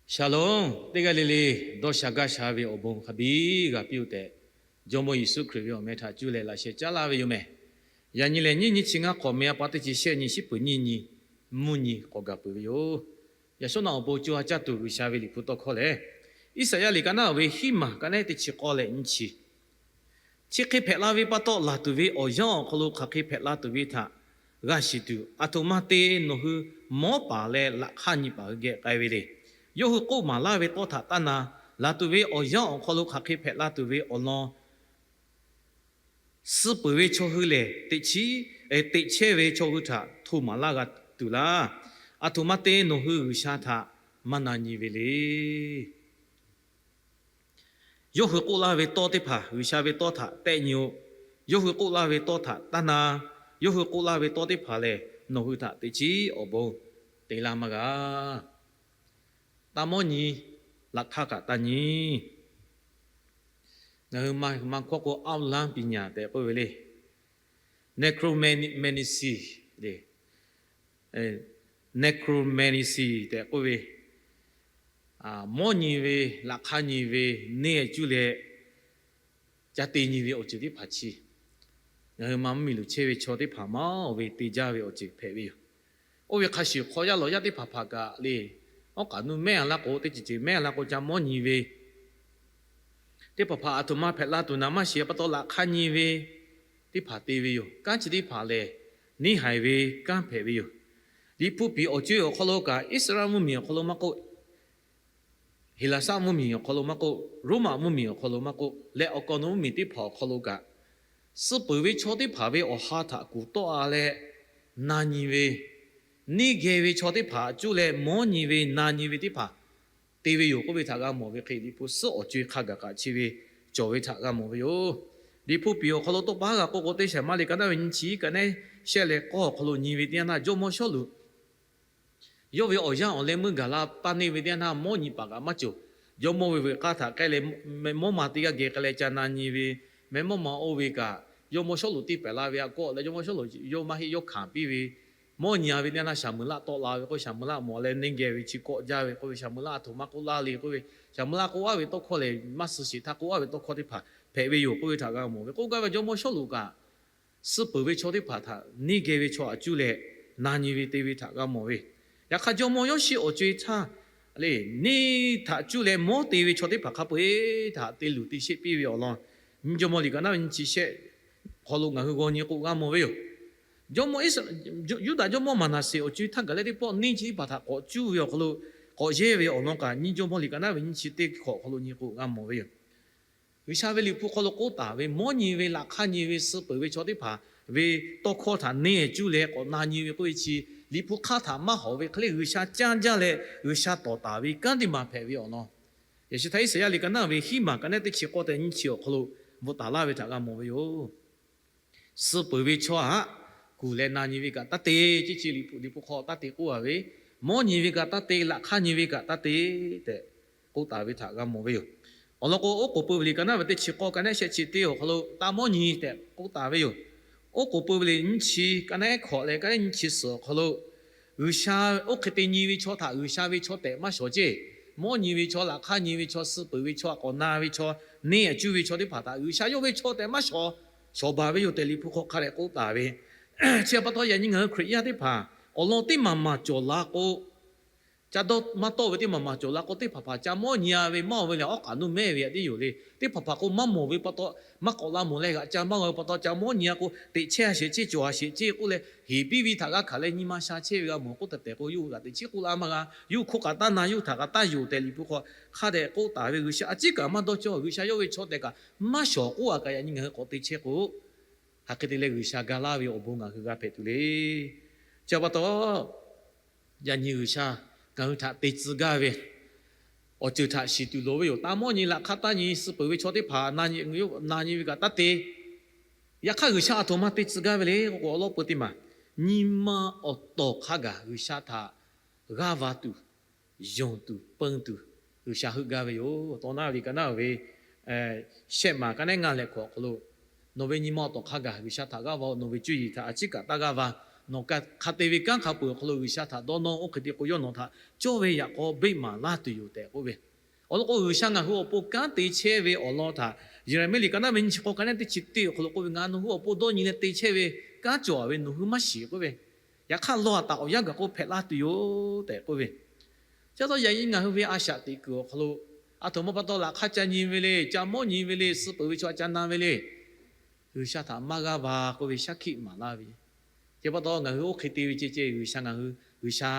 Shalom, teˇ g'aˇ le le dawˇ sha gaˇ sha ve awˬ bon hk'a biˇ g'a piˇ-oˆ tehꞈ, Jawˇmawˇ Yeˍsuˆ Hkriꞈ ve awˬ meh htaꞈ cuˇ leh laꞈ sheh caˉ laˇ ve yoˬ meh. Yaꞈ nyi lehˬ, nyiˇ nyi chi ngaˇ hk'awꞈ meh a pa teˇ chi shehˆ nyi shiˉ peuˍ nyiˇ nyi mvuhˇ nyi k'awꞈ gaˬ peuˬ ve yoˬ. Yaꞈ shawˉ naꞈ awˬ pon co ha caˇ tuˬ G'uiˬsha ve Liꞈ hpu tawˇ hkawˇ lehˬ, Iˉsaˍyaˆ liꞈ ka naˉ ve hiˉ maˬ ka nehˉ teˇ chi k'awˇ leh nyiˇ chi Chi hk'e hpehꞈ la ve pa taw, laˬ tuˬ ve awˬ yanˇ awˬ hk'aw lo hk'aˬ hk'e hpehꞈ la tuˬ ve htaꞈ g'a shiˍ tuˬ, aˬ htoꞈ ma te nawˬ hui mawˉ paˍ leh laꞈ hk'aˇ nyi paˍ hui geh k'ai ve le. Yawˇ hui k'oˆ maˍ laˇ ve tawˇ htaꞈ taˇ na. Laˬ tuˬ ve awˬ yanˇ awˬ hk'aw lo hk'aˬ hk'e hpehꞈ la tuˬ ve awˬ lawn suh peuˬ ve chaw hui lehˬ, teꞈ chiˉ, teꞈ chehˇ ve chaw hui htaꞈ hto maˍ laˇ g'a tuˬ laˇ. Aˬ htoꞈ ma te nawˬ hui G'uiˬsha htaꞈ maˇ na nyi ve le. Yawˇ hui k'oˆ laˇ ve tawˇ teˇ hpaˍ, G'uiˬsha ve tawˇ htaꞈ tehˆ nyi-oˆ. Yawˇ hui k'oˆ laˇ ve tawˇ htaꞈ taˇ na. Yawˇ hui k'oˆ laˇ ve tawˇ teˇ hpaˍ lehˬ, nawˬ hui htaꞈ teꞈ chiˉ awˬ bon te laˇ maˇ g'a. Taˇ mawˉ nyi, laꞈ hk'aˇ kaꞈ taˇ nyi. Ngaˬ hui ma hkawˇ k'o, outline ပညာ tehꞈ k'oˆ ve le. Necromancy, necromancy tehꞈ k'oˆ ve, mawˉ nyi ve, laꞈ hk'aˇ nyi ve, neˇ cuˇ leh ca te nyi ve awˬ ceuˬ teˇ hpaˍ chi, ngaˬ hui ma mvuhˇmiˬ loˬ chehˇ ve chaw teˇ hpaˍ maˇ oˬ ve te jaˇ ve awˬ ceuˬ hpehꞈ ve yoˬ. Oˇ ve hk'a shuˍ hk'aw yaˇ lawˬ yaˇ teˇ hpaˍ hpaˍ kaꞈ le, awˉ k'aꞈ nuˇ mehˉ a laˇ k'o, teˇ ceuˬ ceuˬ mehˉ a laˇ k'o, ca mawˉ nyi ve teˇ hpaˍ hpaˍ aˬ htoꞈ ma hpehꞈ la tuˬ naˍ maˇ shiˍ pa taw, laꞈ hk'aˇ nyi ve teˇ hpaˍ te ve yoˬ. Kanˉ chi teˇ hpaˍ lehˬ, neˇ haiˬ ve kanˉ hpehꞈ ve yoˬ. Liꞈ hpu piˍ awˬ co-e awˬ hk'aw lo kaꞈ, Iˉsaˍreˍlaˆ mvuhˇmiˬ awˬ hk'aw lo maˇ k'oˆ, Heˍlaˍsaˆ mvuhˇmiˬ awˬ hk'aw lo maˇ k'oˆ, Roˉmaꞈ mvuhˇmiˬ awˬ hk'aw lo maˇ k'oˆ leh, awˬ kaw nawˬ mvuhˇmiˬ teˇ hpaˍ awˬ hk'aw lo kaꞈ, suh peuˬ ve chaw teˇ hpaˍ ve awˬ ha htaꞈ kuˬ tawˆ a leh na nyi ve, neˇ geh ve chaw teˇ hpaˍ cuˇ leh mawˉ nyi ve, na nyi ve teˇ hpaˍ te ve yoˬ k'oˆ ve htaꞈ g'a mawˬ ve hk'e, Liꞈ hpu suhˉ awˬ co-e hk'a gaˬ kaꞈ chi ve cawˬ ve htaꞈ g'a mawˬ ve yoˬ. Liꞈ hpu piˍ awˬ hk'aw lo tawˇ pa g'a k'oˆ k'o, teˇ shehˍ maˇ le ka naˉ ve nyiˇ chi ka nehˉ shehˆ leh k'awˇ awˬ hk'aw lo nyi ve teˇ yanˇ htaˇ, jawˇmawˇ Sawˉluꞈ yawˇ ve awˬ yanˇ awˬ leh meuˇ gaˬ la paˇ neˇ ve teˇ yanˇ htaˇ, mawˉ nyi paˍ kaꞈ maˇ cawˬ. Jawˇmawˇ ve veuꞈ k'aˇ htaꞈ k'ai leh, mehˆ mawˇ ma teˇ g'aˇ geh k'ai leh ca na nyi ve, mehˆ mawˇ ma oˇ ve kaꞈ, jawˇmawˇ Sawˉluꞈ tiˇ pehˍ la ve aꞈ kawˆ leh, jawˇmawˇ Sawˉluꞈ yawˇ maˇ heˆ, yawˇ hkanˍ piˇ ve, mawˉ nyi a ve teˇ yanˇ htaˇ, Saˍmoˍeˍlaˆ tawˆ la ve k'o, Saˍmoˍeˍlaˆ mawˬ leh neˇ geh ve chi kawˆ jaˇ ve k'oˆ ve, Saˍmoˍeˍlaˆ aˬ htoꞈ ma k'oˆ laˇ le k'oˆ ve, Saˍmoˍeˍlaˆ k'oˆ aˉ ve tawˇ hkawˇ lehˬ, maˇ suh sheˍ htaˇ k'oˆ aˉ ve tawˇ hkawˇ teˇ hpaˍ hpehꞈ ve yoˬ k'oˆ ve htaꞈ g'a mawˬ ve. K'oˆ gaˇ ve, jawˇmawˇ Sawˉluꞈ kaꞈ suh peuˬ ve chaw teˇ hpaˍ htaꞈ neˇ geh ve chaw aꞈ cuˇ leh na nyi ve te ve htaꞈ g'a mawˬ ve. Yaꞈ hk'aˇ, jawˇmawˇ Yawˇsheˆ awˬ co-e htaˇ le, neˇ htaꞈ cuˇ leh mawˉ te ve chaw teˇ hpaˍ hk'a peu-eˬ htaꞈ te luˬ te sheˆ piˇ ve awˬ lawn, nyiˇ Jawˇmawˇ liꞈ ka naˉ ve nyiˇ chi shehˆ hk'aw lo ngaˬ hui g'aw nyi k'o g'a mawˬ ve yoˬ. Jawˇmawˇ Iˉsaˍ, Yuˇdaꞈ jawˇmawˇ Maˍnaˍseˍ awˬ co-e htaˇ gaˬ leh teˇ pawˆ neˇ chi teˇ hpaˍ htaꞈ k'awꞈ cuˇ ve awˬ hk'aw lo, k'awꞈ yehˇ ve awˬ lawn kaꞈ, nyiˇ Jawˇmawˇ liꞈ ka naˉ ve nyiˇ chi teˇ hkawꞈ hk'aw lo nyi k'o g'a mawˬ ve yoˬ. G'uiˬsha ve Liꞈ hpu hk'aw lo k'oˆ taˍ ve, mawˉ nyi ve, laꞈ hk'aˇ nyi ve, suh peuˬ ve chaw teˇ hpaˍ ve tawˇ hkawˇ htaꞈ neˇ cuˇ leh k'awꞈ na nyi ve k'oˆ ve chi, Liꞈ hpu hk'aˇ htaꞈ maˇ hawˍ ve hk'e le, G'uiˬsha caˇ jaˇ leh G'uiˬsha tawˍ taˍ ve kanˉ teˇ maˬ hpehꞈ ve awˬ lawn, yaꞈ shi htaˇ Iˉsaˍyaˆ liꞈ ka naˉ ve hiˉ maˬ ka nehˉ teˇ chi k'awˇ tehꞈ nyiˇ chi awˬ hk'aw lo bvuhꞈ taˍ laˇ ve htaꞈ g'a mawˬ ve yoˬ. Suh peuˬ ve chaw htaꞈ kuˬ leh na nyi ve kaꞈ taˇ te, chi chi Liꞈ hpu hk'aw taˇ te k'oˆ a ve, mawˉ nyi ve kaꞈ taˇ te, laꞈ hk'aˇ nyi ve kaꞈ taˇ te tehꞈ k'oˆ taˍ ve htaꞈ g'a mawˬ ve yoˬ. Awˬ lawn k'o, Oˉk'oˍ pui ve liꞈ ka naˉ ve teˇ chi k'awˇ ka nehˉ shehˆ chi teˇ awˬ hk'aw lo taˇ mawˉ nyi tehꞈ k'oˆ taˍ ve yoˬ. Oˉk'oˍ pui ve liꞈ nyiˇ chi ka nehˉ hkawꞈ leh ka nehˉ nyiˇ chi suhˍ awˬ hk'aw lo, G'uiˬsha oˇ hk'e te nyi ve chaw htaꞈ G'uiˬsha ve chaw tehꞈ maˇ shawˍ ceˇ. Mawˉ nyi ve chaw, laꞈ hk'aˇ nyi ve chaw, suh peuˬ ve chaw, k'awꞈ na ve chaw, neˇ aꞈ cuˇ ve chaw teˇ hpaˍ htaꞈ G'uiˬsha yawˇ ve chaw tehꞈ maˇ shawˍ, shawˍ baˬ ve yoˬ tehꞈ Liꞈ hpu hk'aw hk'a dehꞈ k'oˆ taˍ ve. Chi pa taw, yaꞈ nyi ngaˬ hui Hkriꞈ yaˇ teˇ hpaˍ awˬ lawn teˇ maˬ maˬ cawˬ la k'o, ca dawˇ maˇ tawˆ ve teˇ maˬ maˬ cawˬ la k'o, teˇ hpaˍ hpaˍ ca mawˉ nyi a ve maˇ oˬ ve lehˬ, awˉ k'aꞈ nuˇ mehˉ ve aꞈ tiˉ yoˬ le. Teˇ hpaˍ hpaˍ k'o maˇ mawˬ ve pa taw, maˇ k'awꞈ la mawˬ leh g'aꞈ ca maˇ g'a ve pa taw, ca mawˉ nyi a k'o, teꞈ chehˇ a sheˍ ceˇ, cawˬ a sheˍ ceˇ k'oˆ leh heˍ piˇ ve htaꞈ g'a hkanˍ leh nyi ma sha chehˇ ve g'a mawˬ k'oˆ tehꞈ tehꞈ k'o, yawˇ hui kaꞈ teꞈ chiˉ k'oˆ la maˇ g'a. Yawˇ hui hk'oˆ kaꞈ taˇ na, yawˇ hui htaꞈ kaꞈ taˇ yonˍ tehꞈ Liꞈ hpu hk'aw hk'a dehꞈ k'oˆ taˍ ve. G'uiˬsha a ciˉ kaꞈ maˇ dawˇ cawˇ, G'uiˬsha yawˇ ve chaw tehꞈ kaꞈ maˇ shawˍ k'oˆ a kaꞈ, yaꞈ nyi ngaˬ hui k'awꞈ te chehˇ k'o, hk'aˬ hk'e te leh G'uiˬsha ga laˇ ve awˬ bon ngaˬ hui g'a hpehꞈ tuˬ le. Chi pa taw, yaꞈ nyi G'uiˬsha ngaˬ hui htaꞈ te tcuh gaˇ ve awˬ ceuˬ htaꞈ shiˍ tuˬ loˍ ve yoˬ. Taˇ mawˉ nyi, laꞈ hk'aˇ taˇ nyi, suh peuˬ ve chaw teˇ hpaˍ na nyi ve kaꞈ taˇ te. Yaꞈ hk'aˇ, G'uiˬsha aˬ htoꞈ ma te tcuh gaˇ ve le k'o, awˬ lawn peu teˇ maˬ nyi ma awˬ tawˍ hk'a gaˬ G'uiˬsha htaꞈ g'aˇ va tuˬ, yonˍ tuˬ, peun tuˬ G'uiˬsha heuˆ gaˇ ve yoˬ. Tawˇ naˉ ve ka naˉ ve shehˆ maˬ ka nehˉ ngaˇ leh hkawꞈ awˬ hk'aw lo, nawˬ ve nyi ma awˬ tawˍ hk'a gaˬ G'uiˬsha htaꞈ g'aˇ va-oˬ. Nawˬ ve cuˇ yiˍ htaꞈ a ciˉ kaꞈ taˇ g'aˇ va. nawˬ hk'a te ve kanˉ hk'a peu-eˬ awˬ hk'aw lo G'uiˬsha htaꞈ dawˇ nawˇ oˇ hk'e te k'o, yawˇ nawˬ htaꞈ cawˇ ve yaꞈ k'aw beˆ maˍ laˇ tuˬ yoˬ tehꞈ k'oˆ ve. Awˬ lawn k'o, G'uiˬsha ngaˬ hui awˬ pon kanˉ te chehˇ ve awˬ lawn htaꞈ Yeˍraˍmiˆ liꞈ ka naˉ ve nyiˇ chi k'awˇ ka naˉ teˇ chi teˇ awˬ hk'aw lo k'oˆ ve, Ngaˬ nawˬ hui awˬ pon dawˇ nyi leh te chehˇ ve kanˉ cawˬ ve nawˬ hui maˇ shiˍ k'oˆ ve, yaꞈ hk'aˇ lawˬ aꞈ taˍ awˬ yanˇ gaˬ k'o hpehꞈ laˇ tuˬ yoˬ tehꞈ k'oˆ ve. Chi pa taw yaꞈ nyi ngaˬ hui ve a shaꞈ teꞈ kuiˬ awˬ hk'aw lo, aˬ htoꞈ ma pa taw laꞈ hk'aˇ ca nyi ve le, ca mawˇ nyi ve le, suh peuˬ ve chaw ca na ve le, G'uiˬsha htaꞈ maˇ g'aˇ va k'oˆ ve shaˉ hkiˆ maˍ laˇ ve. Chi pa taw ngaˬ hui oˇ hk'e te ve ceh ceh G'uiˬsha ngaˬ hui, G'uiˬsha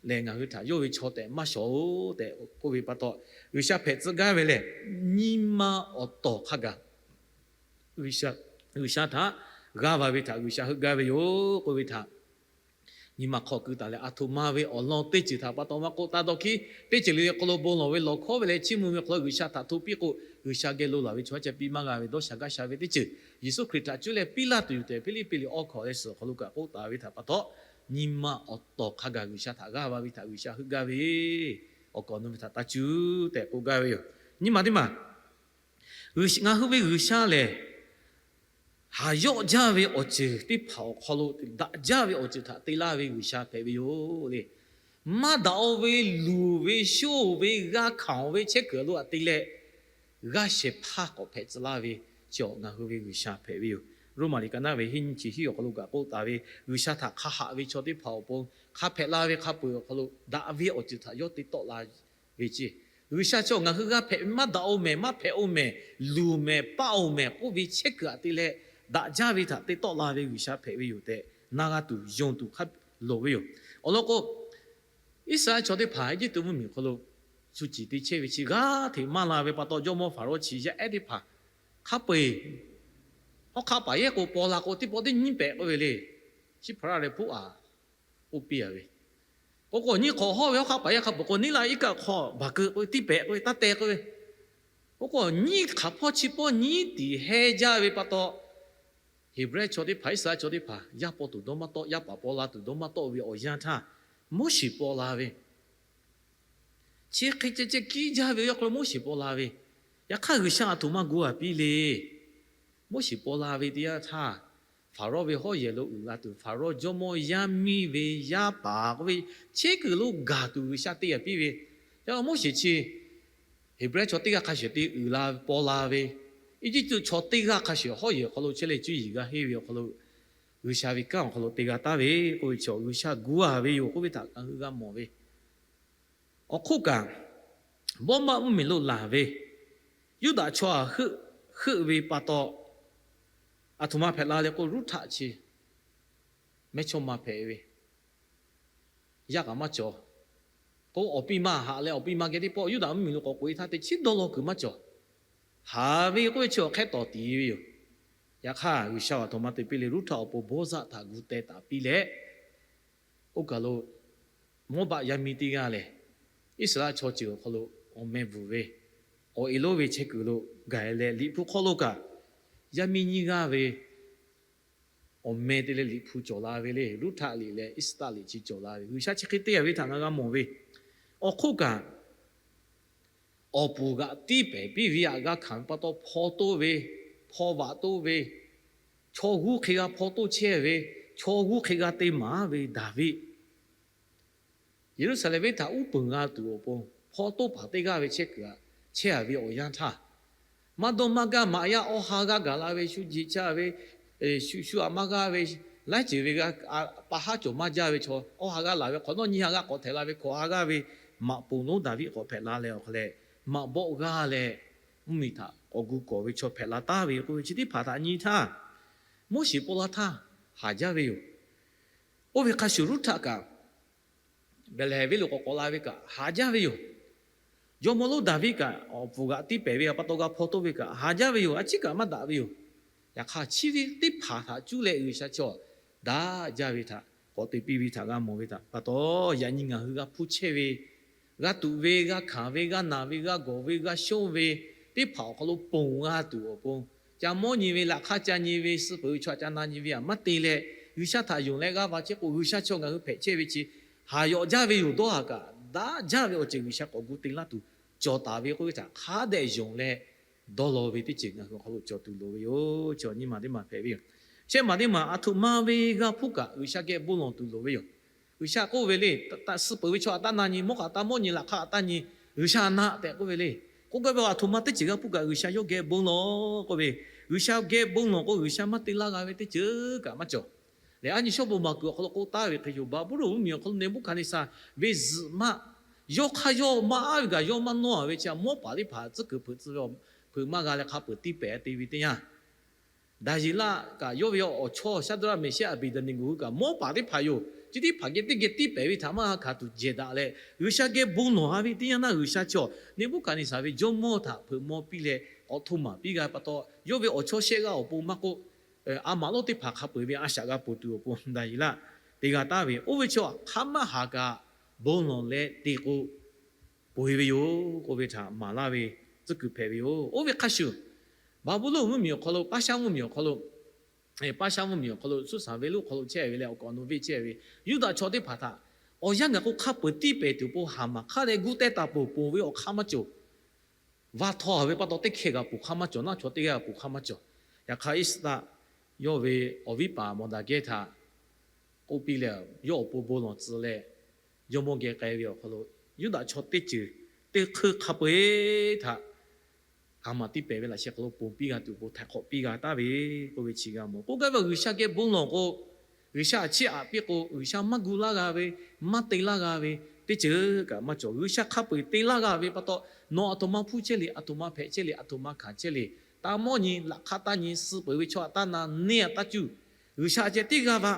lehˬ ngaˬ hui htaꞈ yawˇ ve chaw tehꞈ maˇ shawˍ-oˬ tehꞈ k'oˆ ve pa taw, G'uiˬsha hpehꞈ tcuh gaˇ ve lehˬ, nyi ma awˬ tawˍ hk'a gaˬ G'uiˬsha htaꞈ g'aˇ va ve htaꞈ G'uiˬsha heuˆ gaˇ ve yoˬ k'oˆ ve htaꞈ nyi ma hk'aw keu taˍ leh, aˬ htoꞈ ma ve awˬ lawn teˇ ceuˬ htaꞈ pa taw maˇ k'oˆ, taˇ dawˇ hkiˉ teˇ ceuˬ le le hk'aw lo bon lawˬ ve lawˬ hkawˉ ve leh chiˇ mvuh ve hk'aw lo G'uiˬsha htaꞈ hto piˇ k'o, G'uiˬsha geh lo laˬ ve chaw ca piˇ maˇ g'a ve dawˇ sha gaˇ sha ve teˇ ceuˬ Yeˍsuˆ Hkriꞈ htaꞈ cuˇ leh piˇ laˇ tuˬ yoˬ tehꞈ, Hpiˇliˇpiˆ liꞈ awˇ hkawꞈ leh suhˍ awˬ hk'aw lo kaꞈ k'oˆ taˍ ve htaꞈ pa taw, nyi ma awˬ tawˍ hk'a gaˬ G'uiˬsha htaꞈ g'aˇ va ve htaꞈ G'uiˬsha heuˆ gaˇ ve, awˬ kaˍ awˬ nu ve htaꞈ taˇ cuˇ tehꞈ k'oˆ gaˇ ve yoˬ. Nyi ma teˇ maˬ ngaˬ hui ve G'uiˬsha lehˬ, haˍ yawˆ jaˇ ve awˬ ceuˬ teˇ hpaˍ awˬ hk'aw lo daꞈ jaˇ ve awˬ ceuˬ htaꞈ te laˇ ve G'uiˬsha hpehꞈ ve yoˬ le. Maˇ daꞈ-o ve luˬ ve shonˇ ve g'a hkanˍ-oˬ ve chehˇ kuiˬ lo aꞈ te leh, g'aˇ shehˍ hpaˇ k'awꞈ hpehꞈ tcuh laˇ ve, chi ngaˬ hui ve G'uiˬsha hpehꞈ ve yoˬ. Roˉmaꞈ liꞈ ka naˉ ve hiˉ nyiˇ chi hiˉ awˬ hk'aw lo kaꞈ k'oˆ taˍ ve, G'uiˬsha htaꞈ hk'a haꞈ ve chaw teˇ hpaˍ awˬ pon hk'a hpehꞈ la ve hk'a peu-eˬ awˬ hk'aw lo daꞈ ve awˬ ceuˬ htaꞈ yawˇ te tawˆ la ve ceˇ. G'uiˬsha chi ngaˬ hui g'a hpehꞈ ve maˇ daꞈ-o mehˍ, maˇ hpehꞈ-o mehˍ, luˬ mehˍ, paˆ-oˬ mehˍ k'oˆ ve chehˇ kuiˬ aꞈ te leh, daꞈ jaˇ ve htaꞈ te tawˆ la ve G'uiˬsha hpehꞈ ve yoˬ tehꞈ na g'a tuˬ yonˍ tuˬ hk'a loˍ ve yoˬ. Awˬ lawn k'o, Iˉsaˍreˍlaˆ chaw teˇ hpaˍ Eˇjiˇtuꞈ mvuhˇmiˬ hk'aw lo shu ciˍ te chehˇ ve chi g'aˇ hteꞈ maˇ la ve pa taw, jawˇmawˇ Hpaˍrawˇ chi yaˇ ehˉ teˇ hpaˍ hk'a peu-eˬ hawˉ hk'aˆ paˍ yehˇ k'o paw la k'o, teˇ pawˆ teˇ nyiˉ pehꞈ k'oˆ ve le. Shiˉhpaˍraˆ leh Puˉaˍ k'oˆ piˇ a ve, k'o k'o nyiˇ hk'awꞈ hawˉ ve hawˉ hk'aˆ paˍ yehˇ hk'a peuˬ k'o, neˉ laˇ iˉ kaˆ hk'aw baˬ keu k'oˆ ve, tiˇ pehꞈ k'oˆ ve, taˇ teh k'oˆ ve. K'o k'o nyiˇ hk'aˬ hpawˇ chi pawˇ nyiˉ tiˍ hehnˇ jaˇ ve pa taw, Heˍbrehˇ chaw teˇ hpaˍ, Iˉsaˍreˍlaˆ chaw teˇ hpaˍ yaˇ paw tuˬ dawˇ maˇ tawˆ, yaˇ paˍ paw la tuˬ dawˇ maˇ tawˆ ve awˬ yanˇ htaˇ, Moˉseˍ paw la ve, chi hk'e ceh ceh kiˇ jaˇ ve awˬ yanˇ hk'aw lo Moˉseˍ paw la ve, yaꞈ hk'aˇ G'uiˬsha aˬ htoꞈ ma gu a piˇ le. Moˉseˍ paw la ve teˇ yanˇ htaˇ, Hpaˍrawˇ ve hawˉ yehˬ lo uiˍ la tuˬ Hpaˍrawˇ jawˇmawˇ yaˇ miˇ ve yaˇ paˍ k'oˆ ve, chehˇ kuiˬ lo gaˬ tuˬ G'uiˬsha te a piˇ ve. Yaꞈ Moˉseˍ chi Heˍbrehˇ chaw teˇ g'aˇ hk'a shuˍ te uiˍ la paw la ve, Eˇjiˇtuꞈ chaw teˇ g'aˇ hk'a shuˍ hawˉ yehˬ awˬ hk'aw lo chehˇ leh cuˇ yiˍ g'a henˇ ve awˬ hk'aw lo, G'uiˬsha ve kanˉ awˬ hk'aw lo te g'a taˍ ve k'oˆ ve chi G'uiˬsha gu a ve yoˬ k'oˆ ve htaꞈ ngaˬ hui g'a mawˬ ve. Awˬ hk'oˆ kaꞈ, Bawˇmaˆ mvuhˇmiˬ lo laˬ ve Yuˇdaꞈ chaw htaꞈ heuˆ ve pa taw, aˬ htoꞈ ma hpehꞈ la leh k'o, Ruˉhtaˆ chi mehˇchawˇma hpehꞈ ve, yaˇ kaꞈ maˇ cawˬ. K'o awˬ piˇ ma haꞈ leh awˬ piˇ ma geh teˇ pawˆ Yuˇdaꞈ mvuhˇmiˬ lo k'awꞈ k'oꞈ e htaˇ, teˇ chiˉ dawˇ law kuiˬ maˇ cawˬ. Haˍ ve k'oˆ ve chi awˬ hk'ehˇ tawˍ tiˍ ve yoˬ. Yaꞈ hk'aˇ, G'uiˬsha aˬ htoꞈ ma te piˇ le, Ruˉhtaˆ awˬ pon Bawˇzaˆ htaꞈ gu teh taˍ piˇ leh, oˇ kaˬ lo Mawˇbaˆ yaˇ miˇ teˇ g'aˇ lehˬ, Iˉsaˍreˍlaˆ chaw ceuˬ awˬ hk'aw lo awˬ meh bvuhˬ ve, awˬ e lonˉ ve chehˇ kuiˬ lo gaˬ leh, Liꞈ hpu hk'aw lo kaꞈ yaˇ miˇ nyiˇ g'aˇ ve awˬ meh te leh Liꞈ hpu cawˬ la ve le. Ruˉhtaˆ liꞈ leh Iˉsaˍhtaˆ liꞈ chi cawˬ la ve, G'uiˬsha chi hk'e te a ve htaꞈ ngaˬ g'a mawˬ ve. Awˬ hk'oˆ kaꞈ, awˬ puˍ g'aꞈ tiˇ pehˍ piˇ ve htaꞈ g'a hkanˍ ve pa taw, hpaw toˇ ve, hpaw vaꞈ toˇ ve, chaw g'uˇ hk'e g'a hpaw toˇ chehˇ ve, chaw g'uˇ hk'e g'a te maˍ ve Daˍviˆ, Yeˍruˆsaˍlehnˍ venˇ htaꞈ uˉ peunˍ g'a tuˬ awˬ pon, hpaw toˇ paˍ teˇ g'aˇ ve chehˇ kuiˬ aꞈ chehˇ a ve awˬ yanˇ htaˇ, maˇ dawˇ maˇ gaˇ maꞈ yaˇ awˬ ha g'aˇ gaˬ la ve, shu jeꞈ caˇ ve, shu shu aꞈ maˇ g'aˇ ve, laiˉ ceuˬ ve pa haˉ cawˬ maˇ jaˇ ve chaw, awˬ ha g'aˇ laˬ ve hk'awꞈ nawˉ nyiˇ ha g'aˇ k'awꞈ htehꞈ la ve hkawꞈ ha g'aˇ ve maꞈ poˍ lonˉ Daˍviˆ k'awꞈ hpehꞈ la leh awˬ hk'aw leh, maꞈ bawˆ g'aˇ leh mvuhˇmiˬ htaꞈ k'awꞈ gu kawˬ ve chaw hpehꞈ la taˍ ve k'oˆ ve chi teˇ hpaˍ htaꞈ nyi htaˇ, Moˉseˍ paw la htaˇ haˍ jaˇ ve yoˬ. Oˇ ve hk'a shuˍ Ruˉhtaˆ kaꞈ Behˍlehˍhehnˍ venˇ lo k'awꞈ k'awꞈ la ve kaꞈ haˍ jaˇ ve yoˬ. Jawˇmawˇ lonˉ Daˍviˆ kaꞈ awˬ puˍ g'aꞈ tiˇ pehˍ ve pa taw g'a hpaw toˇ ve kaꞈ haˍ jaˇ ve yoˬ. A ciˉ kaꞈ maˇ daꞈ ve yoˬ. Yaꞈ hk'aˇ, chi ve teˇ hpaˍ htaꞈ cuˇ leh G'uiˬsha chaw daꞈ jaˇ ve htaꞈ k'awꞈ te piˇ ve htaꞈ g'a mawˬ ve htaꞈ pa taw, yaꞈ nyi ngaˬ hui g'a hpuˇ chehˇ ve, g'a tuꞈ ve, g'a hkanˍ ve, g'a naˬ ve, g'a gawˬ ve, g'a shonˇ ve teˇ hpaˍ awˬ hk'aw lo ponˬ g'a tuˬ awˬ pon, ca mawˇ nyi ve, laꞈ hk'aˇ ca nyi ve, suh peuˬ ve chaw ca na nyi ve aꞈ maˇ te leh, G'uiˬsha htaꞈ yonˍ leh g'aˇ va chehˇ k'o, G'uiˬsha chaw ngaˬ hui hpehꞈ chehˇ ve chi haˍ yawꞈ jaˇ ve yoˬ. Dawˇ haˍ kaꞈ daꞈ jaˇ ve awˬ ceuˬ G'uiˬsha k'awꞈ gu te laˇ tuˬ cawˬ taˍ ve k'oˆ ve htaꞈ hk'a dehꞈ yonˍ leh, dawˇ law ve teˇ ceuˬ ngaˬ hui awˬ hk'aw lo cawˬ tuˬ loˍ ve yoˬ. Chi awˬ nyi ma teˇ ma hpehꞈ ve yoˬ. Shehˆ maˬ teˇ maˬ aˬ htoꞈ ma ve g'a hpuˇ kaꞈ G'uiˬsha geh bon lawˬ tuˬ loˍ ve yoˬ. G'uiˬsha k'oˆ ve le, taꞈ suh peuˬ ve chaw htaꞈ taˇ na nyi, mawˇ hk'aꞈ taˇ mawˇ nyi, laꞈ hk'aˇ taˇ nyi, G'uiˬsha na tehꞈ k'oˆ ve le. K'oˆ gaˇ ve, aˬ htoꞈ ma teˇ ceuˬ g'a hpuˇ kaꞈ G'uiˬsha yawˇ geh bon lawˬ k'oˆ ve, G'uiˬsha geh bon lawˬ k'o G'uiˬsha maˇ te laˇ g'a ve teˇ ceuˬ kaꞈ maˇ cawˬ. Lehˬ, a nyi shawˉ bon maˍ kuiˬ awˬ hk'aw lo k'oˆ taˍ ve hk'e yoˬ. Baˍbuˍlonˍ mvuhˇmiˬ awˬ hk'aw lo Neˍbuˆhkaˍneˍsaˍ ve zuhꞈ maˆ, yawˇ hk'aˇ yawˇ maˇ aˉ ve kaꞈ yawˇ maˇ nawˇ a ve chi a mawˇ paˍ teˇ hpaˍ tcuhˉ kuiˬ hpeuꞈ tcuh ve awˬ hpeuꞈ maˇ g'a leh hk'a peuˬ tiˇ pehˍ te ve teˇ yanˇ, Daˍyeˍlaˆ kaꞈ yawˇ ve awˬ chawˇ Shaˍdraˆ, Meˍshehˆ, Aˍbeˍdeˍneˍgoˍ hui kaꞈ mawˇ paˍ teˇ hpaˍ yoˬ. Chi teˇ hpaˍ geh teˇ geh tiˇ pehˍ ve htaꞈ maˇ g'a hkanˍ tuˬ jehˬ daꞈ leh, G'uiˬsha geh bon lawˬ a ve teˇ yanˇ naˆ, G'uiˬsha chi awˬ Neˍbuˆhkaˍneˍsaˍ ve jawˇmawˇ htaꞈ hpeuꞈ maw piˇ leh k'awꞈ hto maˍ piˇ g'a pa taw, yawˇ ve awˬ chawˇ shehˆ g'aˇ awˬ pon maˇ k'oˆ, a maˍ lawˇ teˇ hpaˍ hk'a peu-eˬ ve a shaꞈ g'a ponˬ tuˬ awˬ pon Daˍyeˍlaˆ te g'a taˍ ve, oˇ ve chi hk'aˬ maˇ haˍ kaꞈ bon lawˬ leh te k'o, ponˬ e ve yoˬ k'oˆ ve htaꞈ maˍ laˇ ve tcuhˉ kuiˬ hpehꞈ ve yoˬ. Oˇ ve hk'a shuˍ, Baˍbuˍlonˍ mvuhˇmiˬ awˬ hk'aw lo, Paˉshaˉ mvuhˇmiˬ awˬ hk'aw lo, Paˉshaˉ mvuhˇmiˬ awˬ hk'aw lo Suˇsaˍ venˇ lonˉ hk'aw lo chehˇ ve leh awˬ kaˍ awˬ nu venˇ chehˇ ve Yuˇdaꞈ chaw teˇ hpaˍ htaꞈ awˬ yanˇ gaˬ k'o hk'a peu-eˬ tiˇ pehˍ tuˬ awˬ pon haˍ maˍ hk'aˇ leh gu teh taˍ peuˬ ponˬ ve awˬ hk'aˇ maˇ cawˬ. Vaˇ htawˇ haˍ ve pa taw teˇ hkeh g'a ponˬ hk'aˇ maˇ cawˬ, naˆ chaw teˇ g'aˇ g'a ponˬ hk'aˇ maˇ cawˬ. Yaꞈ hk'aˇ Iˉsaˍtaˆ yawˇ ve awˬ viˉ paˍ Mawˍdaˍgehˇ htaꞈ k'oˆ piˇ leh, yawˇ awˬ pon bon lawˬ tcuh leh, jawˇmawˇ geh k'ai ve awˬ hk'aw lo Yuˇdaꞈ chaw teˇ ceuˬ teˇ hkui hk'a peu-eˬ htaꞈ Haˍmaˍ tiˇ pehˍ ve laꞈ sheh hk'aw lo ponˬ piˇ g'a tuˬ awˬ pon htaiˍ hk'awꞈ piˇ g'a taˍ ve k'oˆ ve chi g'a mawˬ. K'oˆ gaˇ ve, G'uiˬsha geh bon lawˬ k'o, G'uiˬsha a chiˉ aꞈ piˇ k'o, G'uiˬsha maˇ gu laˇ g'a ve, maˇ te laˇ g'a ve teˇ ceuˬ kaꞈ maˇ cawˬ. G'uiˬsha hk'a peu-eˬ te laˇ g'a ve pa taw, nawˬ aˬ htoꞈ ma hpuˇ chehˇ le, aˬ htoꞈ ma hpehꞈ chehˇ le, aˬ htoꞈ ma hkanˍ chehˇ le, taˇ mawˇ nyi, laꞈ hk'aˇ taˇ nyi, suh peuˬ ve chaw htaꞈ taˇ na, neˇ htaꞈ taˇ cuˇ. G'uiˬsha ceh tiˉ g'a va.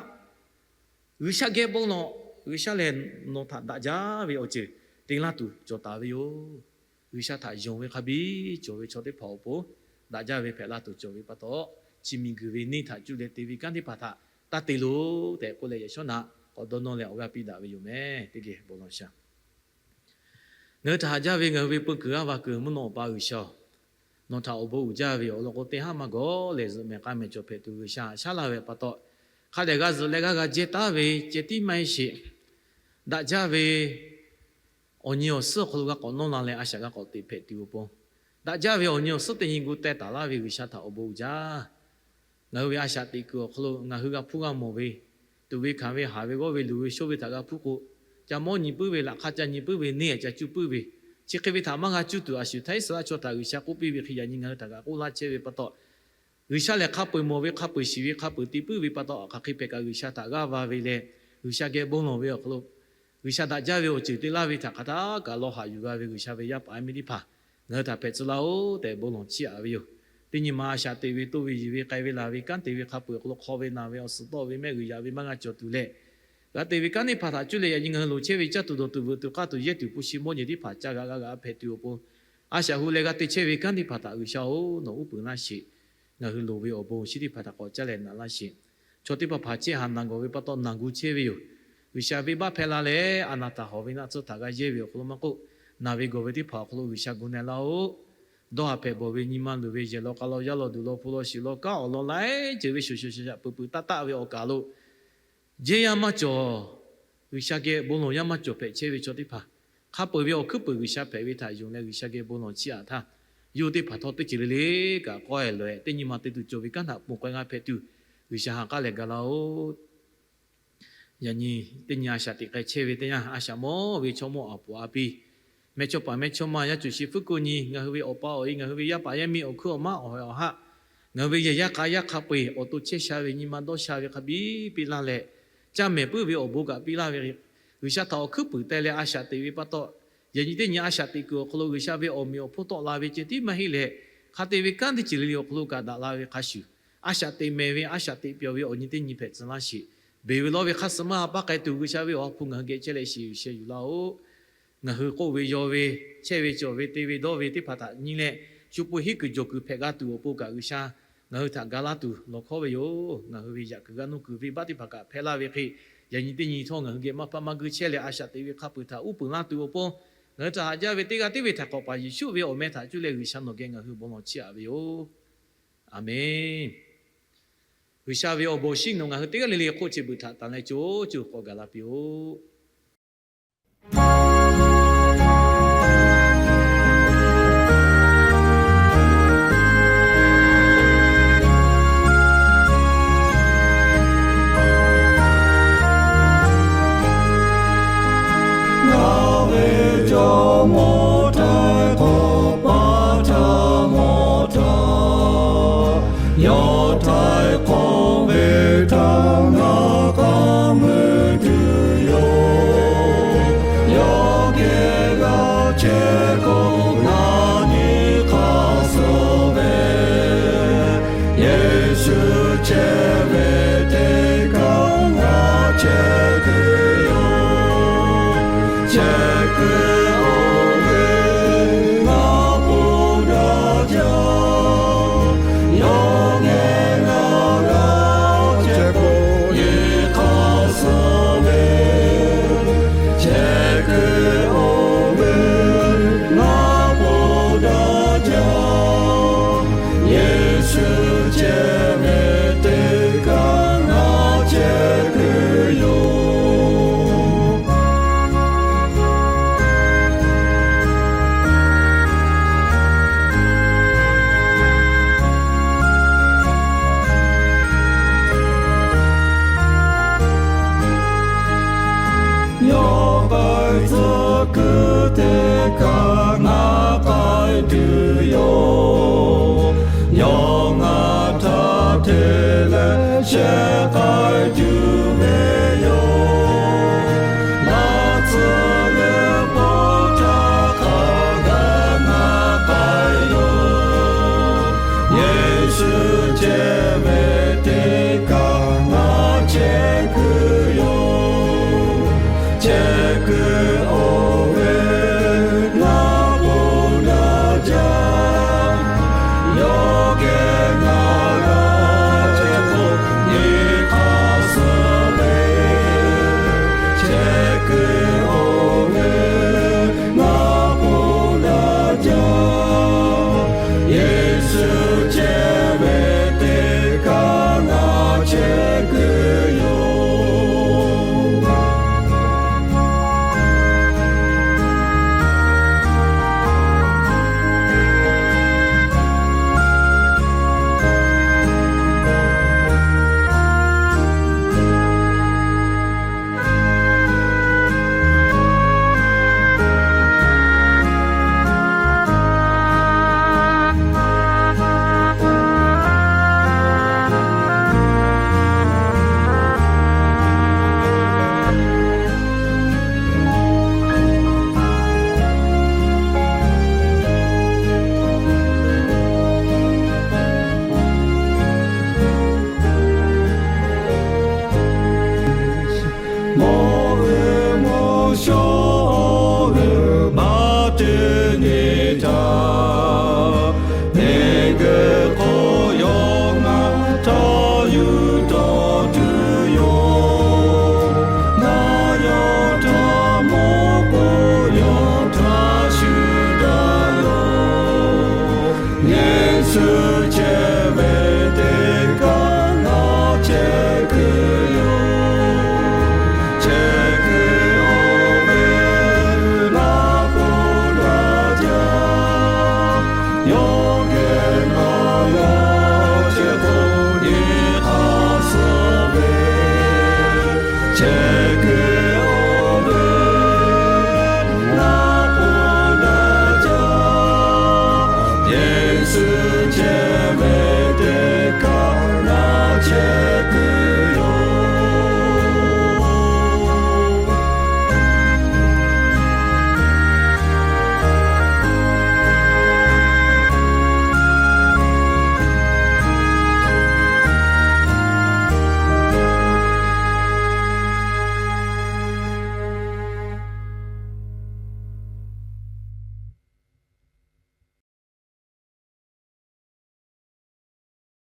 G'uiˬsha geh bon lawˬ, G'uiˬsha lehˬ nawˬ htaꞈ daꞈ jaˇ ve awˬ ceuˬ te laˇ tuˬ cawˬ taˍ ve yoˬ. G'uiˬsha htaꞈ yonˍ ve hk'a biˇ cawˬ ve chaw teˇ hpaˍ awˬ pon daꞈ jaˇ ve hpehꞈ la tuˬ cawˬ ve pa taw, chi miˬguiˬ ve neˇ htaꞈ cuˇ leh te ve kanˉ teˇ hpaˍ htaꞈ taˇ te loˬ tehꞈ k'oˆ leh, yaꞈ shawˉ naꞈ k'awꞈ dawˇ nawˇ leh awˬ g'aˇ piˇ daꞈ ve yoˬ meh. Teˇ geh bon lawˬ shaˍ. Ngaˬ hui htaꞈ haꞈ jaˇ ve ngaˬ hui ve peu kuiˬ g'aˇ va kuiˬ mvuhˇ naw awˬ pa G'uiˬsha-oˬ, nawˬ htaꞈ awˬ bon uiˍ jaˇ ve awˬ lawn k'o, teˇ haˉ maˇ gawˬ lehˬ zuhꞈ mehˍ k'a mehˍ cawˬ hpehꞈ tuˬ G'uiˬsha haꞈ shaˉ laˇ ve pa taw, hk'a dehꞈ g'a zuhꞈ leh g'aˇ g'a jehˇ taˉ ve ceh tiˉ maˇ heˆ sheˍ. Daꞈ jaˇ ve awˬ nyi awˬ suhˉ awˬ hk'aw lo g'a k'awꞈ nawˇ la leh a shaꞈ g'a k'awꞈ teꞈ hpehꞈ tuˬ awˬ pon, daꞈ jaˇ ve awˬ nyi awˬ suhˉ teˇ nyi gu teh taˍ laˇ ve G'uiˬsha htaꞈ awˬ bon uiˍ jaˇ. Ngaˬ hui ve a shaꞈ teꞈ kuiˬ awˬ hk'aw lo ngaˬ hui g'a hpuˇ g'a mawˬ ve, tuꞈ ve hkanˍ ve, haˍ ve g'awˇ ve, luˬ ve shonˇ ve htaꞈ g'a hpuˇ k'o, ca mawˇ nyi puiˉ ve, laꞈ hk'aˇ ca nyi puiˉ ve, neˇ ca cuˇ puiˉ ve, chi hk'e ve htaꞈ maˇ g'a cuˇ tuˬ a shu htaˇ Iˉsaˍreˍlaˆ chaw htaꞈ G'uiˬsha k'oˆ piˇ ve hk'e, yaꞈ nyi ngaˬ hui htaꞈ kaꞈ k'oˆ laˇ chehˇ ve pa taw, G'uiˬsha lehˬ hk'a peu-eˬ mawˬ ve, hk'a peu-eˬ shiˍ ve, hk'a peu-eˬ te puiˉ ve pa taw, hk'aˬ hk'e hpehꞈ kaꞈ G'uiˬsha htaꞈ g'aˇ va ve leh, G'uiˬsha geh bon lawˬ ve awˬ hk'aw lo, G'uiˬsha daꞈ jaˇ ve awˬ ceuˬ te laˇ ve htaꞈ hk'aˬ htaˇ kaꞈ lawˬ haꞈ yuˬ g'a ve G'uiˬsha ve yaˇ paˍ yaˇ miˇ teˇ hpaˍ, ngaˬ hui htaꞈ hpehꞈ tcuh laˇ-oˆ tehꞈ bon lawˬ chiˇ aꞈ ve yoˬ. Teˇ nyi ma a shaꞈ teꞈ ve, toˇ ve, yiˬ ve, k'ai ve, laˬ ve, kanˉ te ve hk'a peu-eˬ awˬ hk'aw lo hk'aw ve naˬ ve awˬ suhˍ tawˆ ve mehˆ g'uiˬ yaꞈ ve maˇ g'a cawˬ tuˬ leh, g'a te ve kanˉ teˇ hpaˍ htaꞈ cuˇ leh yaꞈ nyi ngaˬ hui loˍ chehˇ ve caˇ tuˬ dawˬ tuˬ veuꞈ tuˬ k'aˇ tuˬ yehˇ tuˬ hpu shi mawˇ nyi teˇ hpaˍ ca g'a g'a g'a hpehꞈ tuˬ awˬ pon, a shaꞈ hu leh g'a te chehˇ ve kanˉ teˇ hpaˍ htaꞈ G'uiˬsha-oˬ, nawˬ uˉ peunˍ laˇ sheˍ. Ngaˬ hui loˍ ve awˬ bon chi teˇ hpaˍ htaꞈ k'awꞈ caˇ leh naꞈ laˇ sheˍ. Chaw teˇ hpaˍ hpaˍ chehˇ haˍ naˬ gawˬ ve pa taw naˬ gu chehˇ ve yoˬ. G'uiˬsha venˇbaˆ hpehˇ la leh a naˍ taˍ hawˬ ve naˆ tsuhˇ htaꞈ g'a yehˇ ve awˬ hk'aw lo maˇ k'oˆ, naˬ ve gawˬ ve teˇ hpaˍ awˬ hk'aw lo G'uiˬsha gu na laˇ-oˆ. Dawˇ haˍ hpehꞈ bawˬ ve nyi ma luˬ ve yehˬ law k'a law yaˇ law duˬ law hpu law shiˍ law kanˉ awˬ lawn laiˉ ceuˬ ve shuˍ shuˍ shaˍ shaˍ peuˬ peuˬ taˆ taˆ ve awˬ kaˬ lo, jehˇ yaˇ maˇ cawˬ, G'uiˬsha geh bon lawˬ yaˇ maˇ cawˬ hpehꞈ chehˇ ve chaw teˇ hpaˍ, hk'a peu-eˬ ve awˬ hkuiˉ puiˍ G'uiˬsha hpehꞈ ve htaꞈ yonˍ leh G'uiˬsha geh bon lawˬ chiˇ aꞈ htaˇ, yawˇ teˇ hpaˍ htawˇ teˇ ceuˬ le le kaꞈ k'awehˬ lawehˬ teˇ nyi ma te tuˬ cawˬ ve kanˉ htaꞈ ponˬ k'ai g'a hpehꞈ tuˬ, G'uiˬsha ha k'aˉ leh ga laˇ-oˆ. Yaꞈ nyi teˇ nyi a shaꞈ teꞈ k'ai chehˇ ve teˇ yanˇ, a shaꞈ mawˇ ve chaw mawˇ aˬ poꞈ a piˇ, mehˇchawˇpaˍ mehˇchawˇma yaˇ cuˬ shi fuˉ kuˆ nyi, ngaˬ hui ve awˬ pa awˬ e, ngaˬ hui ve yaˇ paˍ yaˇ miˇ awˬ hkuiˉ awˬ maˉ awˬ hawehˍ awˬ haˆ, ngaˬ hui ve yehˬ yaˇ k'a yaˇ hk'a peu-eˬ awˬ to chehˇ sha ve nyi ma dawˇ sha ve hk'a biˇ piˇ laˇ leh, caˇ mehˍ puiˉ ve awˬ bon kaꞈ piˇ laˇ ve, G'uiˬsha htaꞈ awˬ hkuiˉ puiˍ teh leh a shaꞈ teꞈ ve pa taw, yaꞈ nyi teˇ nyi a shaꞈ teꞈ kuiˬ awˬ hk'aw lo G'uiˬsha ve awˬ meꞈ awˬ hponˇ tawˆ la ve ceh tiˉ maˇ heˆ leh, hk'a te ve kanˉ teˇ ceuˬ le le awˬ hk'aw lo kaꞈ daꞈ la ve hk'a shuˍ, a shaꞈ teꞈ mehˍ ve a shaꞈ teꞈ pyawˬ ve awˬ nyi teˇ nyi hpehꞈ tcuh laˇ sheˍ. Beˬ ve lawˇ ve hk'a suh maˇ ha paˇ k'ai tuˬ G'uiˬsha ve awˬ ha hpu ngaˬ hui geh chehˇ leh shiˍ yuˬ sheh yuˬ laˇ-oˆ. Ngaˬ hui k'oˆ ve yaw ve, chehˇ ve cawˬ ve, te ve dawˇ ve teˇ hpaˍ htaꞈ nyi leh, shu pui hiˉ kuiˬ jawˬ kuiˬ hpehꞈ g'a tuˬ awˬ pon kaꞈ G'uiˬsha ngaˬ hui htaꞈ ga laˇ tuˬ lawˬ hkawˉ ve yoˬ. Ngaˬ hui ve yaꞈ kuiˬ g'a nuˇ kuiˬ venˇbaˆ teˇ hpaˍ kaꞈ hpehˇ laˇ ve hk'e, yaꞈ nyi teˇ nyi htawˇ ngaˬ hui geh maˇ hpaˇ maˇ guˇ chehˇ leh a shaꞈ teꞈ ve hk'a peu-eˬ htaꞈ uˉ peunˍ laˇ tuˬ awˬ pon, ngaˬ hui htaꞈ haꞈ jaˇ ve teˇ g'aˇ teˇ ve htaꞈ k'awꞈ paˍ Yeˍsuˆ ve awˬ meh htaꞈ cuˇ leh G'uiˬsha nawˬ geh ngaˬ hui bon lawˬ chiˇ aꞈ ve yoˬ. Aˬmenˍ. G'uiˬsha ve awˬ bon shinˉ nawˬ ngaˬ hui teˇ g'aˇ le le hk'oˆ chi beuꞈ htaꞈ tanˬ leh co co k'awꞈ gaˬ la piˇ-oˆ. Chehˇ kuiˬ oˇ ve ngaˬ po daꞈ jaˇ. Yawˇ ngeh ngaˬ g'a chehˇ k'o, nyi hk'aˇ suh ve. Chehˇ kuiˬ oˇ ve ngaˬ po daꞈ jaˇ. Yeˍsuˆ chehˇ ve teˇ kaꞈ ngaˬ chehˇ kuiˬ yoˬ. Yawˇ k'ai tcuh kuiˬ teˇ kaꞈ ngaˬ k'ai tuˬ yoˬ. Yawˇ ngaˬ htaꞈ hteˇ leh shehˍ k'ai tuˬ ve yoˬ. Laˇ tcuh leh paw htaˇ hk'a gaˬ ngaˬ k'ai yoˬ. Yeˍsuˆ chehˇ ve teˇ kaꞈ ngaˬ chehˇ kuiˬ yoˬ. Chehˇ kuiˬ oˇ ve ngaˬ po daꞈ jaˇ. Yawˇ geh ngaˬ g'a chehˇ k'o, nyi hk'aˇ suh ve. Chehˇ kuiˬ oˇ ve ngaˬ po daꞈ jaˇ. Yeˍsuˆ chehˇ ve teˇ kaꞈ ngaˬ chehˇ kuiˬ yoˬ. Mawˇ ve mawˇ shawˉ ve baˆ teˇ nyi htaˇ,